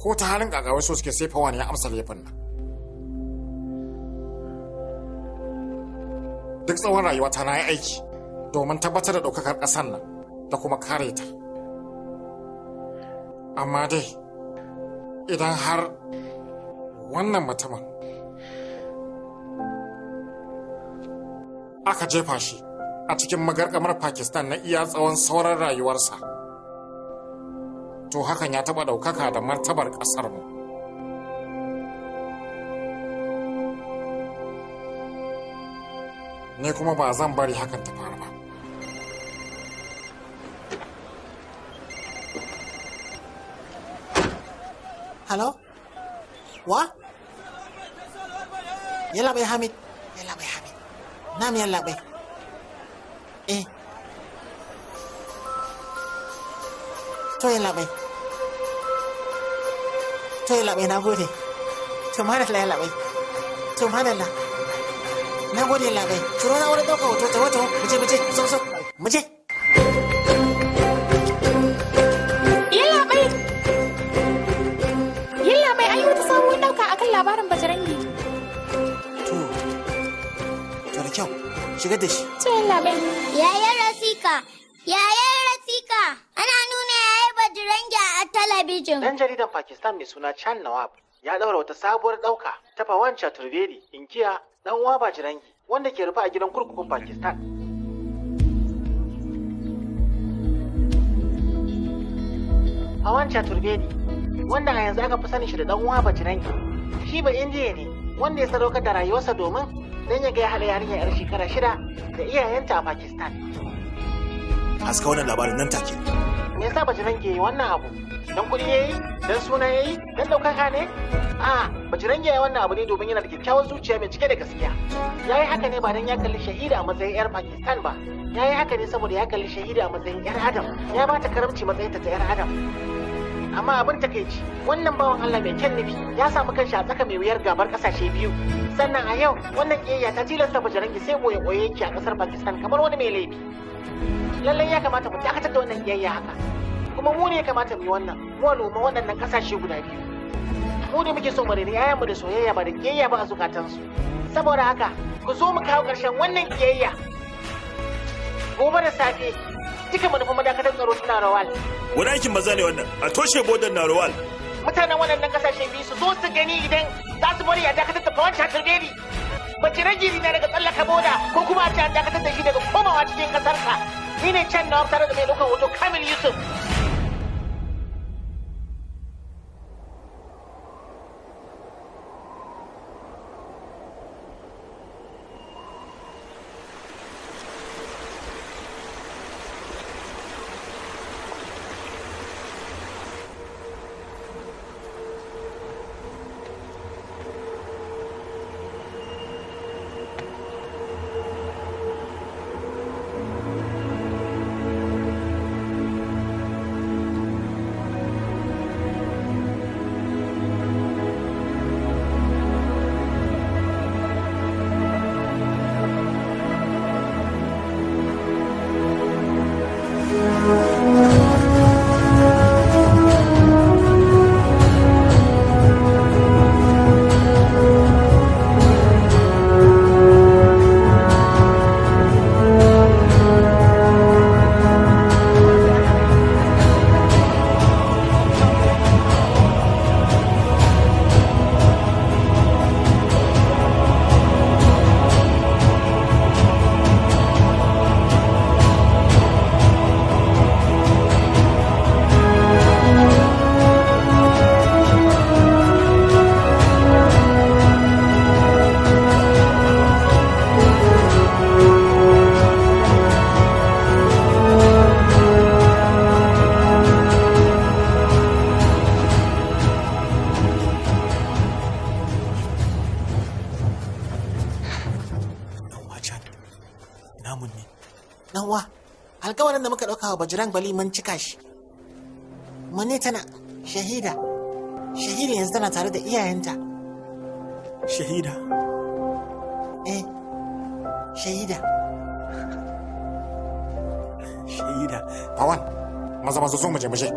Ko ta halin gagawar so suke sai fawa ne ya amsa laifin nan. Duk tsawon rayuwata na yi aiki domin tabbatar da ɗaukakar ƙasar nan da kuma kare ta. Amma dai, idan har wannan mutumin aka jefa shi a cikin magarkamar Pakistan na iya tsawon sauran rayuwarsa, to hakan ya taɓa ɗaukaka da martabar ƙasarmu. Ni kuma ba zan bari hakan ta faru ba. Hello? Wa? Yallaɓai Hamid. Yallaɓai Hamid. Na'am yallaɓai. Eh. To yallaɓai. To yallaɓai, na gode. To madalla yallaɓai. To madalla. Na gode yallaɓai. Ciro na wurin ɗaukar hoto, taho taho. Muje muje, so so. Muje. Yallaɓai! Yallaɓai, an yi wata sabuwar ɗauka akan labarin Bajarangi. To. To da kyau. Shigar da shi. To yallaɓai. Yayan Rasika, yayan Rasika, ana nuna yayi Bajirangi a talabijin. Dan jaridan Pakistan mai suna Chan Nawab ya ɗaura wata sabuwar ɗauka ta Pawan Chaturvedi, inkiya ɗan uwa Bajirangi, wanda ke rufe a gidan kurkukun Pakistan. Pawan Chaturvedi, wanda a yanzu aka fi sanin shi da ɗan uwa Bajirangi, shi ba Indiya ne wanda ya sadaukar da rayuwarsa domin don ya ga ya haɗa yarinya 'yar shekara 6 da iyayenta a Pakistan. Haska wannan labarin nan take. Me yasa Bajirangi ya yi wannan abu? Don kuɗi ya yi? Don suna ya yi? Don ɗaukaka ne? A, Bajirangi ya yi wannan abu ne domin yana da kyakkyawar zuciya mai cike da gaskiya. Ya yi haka ne ba don ya kalli Shahida a matsayin 'yar Pakistan ba. Ya yi haka ne saboda ya kalli Shahida a matsayin 'yar Adam. Ya ba ta karamci matsayinta ta 'yar Adam. Amma abin takaici, wannan bawan Allah mai kyan nufi ya samu kanshi a tsaka mai wuyar gabar ƙasashe biyu. Sannan a yau, wannan ƙiyayya ta tilasta Bajirangi sai boye-boye yake a ƙasar Pakistan kamar wani mai laifi. Lallai ya kamata mu dakatar da wannan ƙiyayya haka. Kuma mu ne ya kamata mu yi wannan, mu al'umma waɗannan ƙasashe guda biyu. Mu ne muke so mu reni 'ya'yanmu da soyayya ba da ƙiyayya ba a zukatansu. Saboda haka, ku zo mu kawo ƙarshen wannan ƙiyayya. Gobe da safe duka manufan madakatar tsaro suna Rawal. Wani aikin maza ne wannan, a toshe bodar Narowal. Mutanen waɗannan ƙasashe biyu su zo su gani idan za su bari a dakatar da Pawan Chaturvedi. Bace rage na daga tsallaka boda ko kuma a ce an dakatar da shi daga komawa cikin ƙasarsa. Ni ne can na tare da mai ɗaukar hoto Kamil Yusuf. Alkawarin da muka ɗauka wa Bajrang Bali mun cika shi. Mane tana shahida. Shahida yanzu tana tare da iyayenta. Shahida. Eh, shahida. Shahida. Pawan, maza maza zo mu je mu je.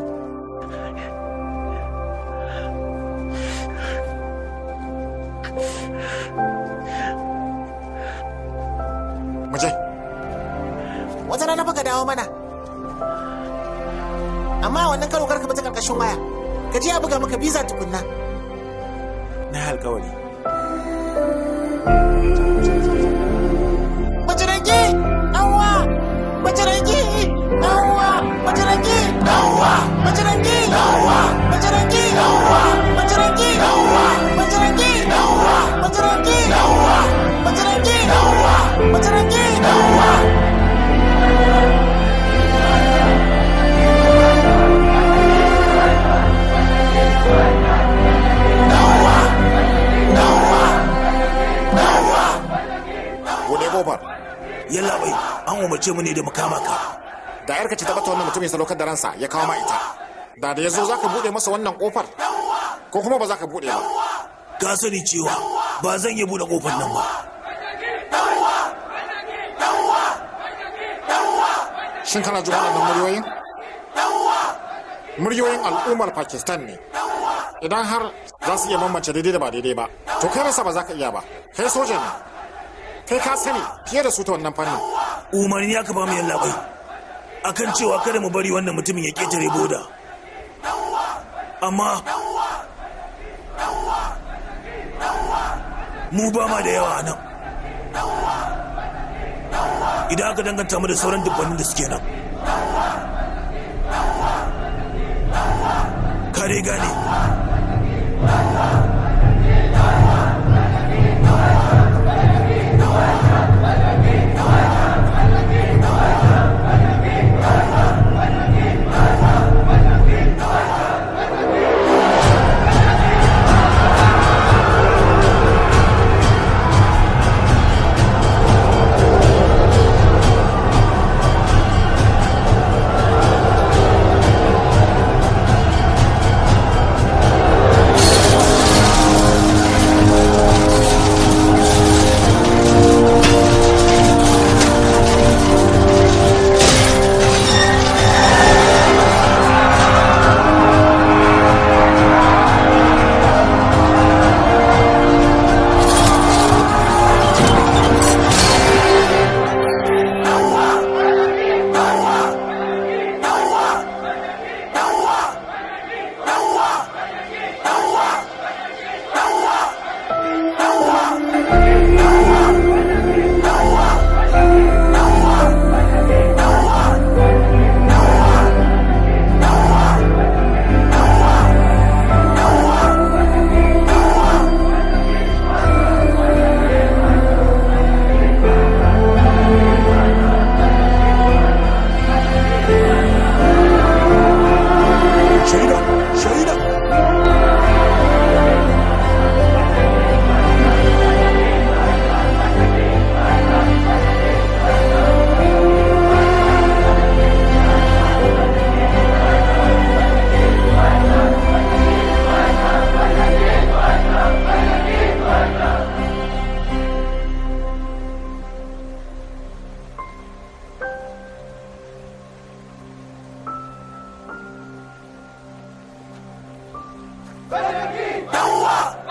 Mu je. Wata rana baka dawo mana. Amma wannan karo karka bata karkashin waya. Ka je a buga maka biza tukunna. Na alkawari. Bajrangi! Ɗanwa! Bajrangi! Ɗanwa! Bajrangi! Ɗanwa! Bajrangi! Ɗanwa! Bajrangi! Ɗanwa! Bajrangi! Ɗanwa! Bajrangi! Ɗanwa! Bajrangi! Ɗanwa! Bajrangi! Ɗanwa! Bajrangi! Ɗanwa! Bude kofar. Yalla bai, an umarce mu ne da mu kama ka. Da yarka ce ta bata wannan mutumin sadaukar da ransa ya kawo ma ita. Da da yazo zaka bude masa wannan kofar ko kuma ba za ka bude ba. Ka sani cewa ba zan iya bude kofar nan ba. Shin kana jin waɗannan muryoyin? Muryoyin al'ummar Pakistan ne. Idan har za su iya bambance daidai da ba daidai ba, to kai masa ba za ka iya ba. Kai soja ne. Kai ka sani fiye da su ta wannan fannin. Umarni aka ba mu yalla bai. Akan cewa kada mu bari wannan mutumin ya ketare boda. Amma mu ba ma da yawa nan. Idan aka danganta mu da sauran dubbannin da suke nan. Kare gane. Dan uwa.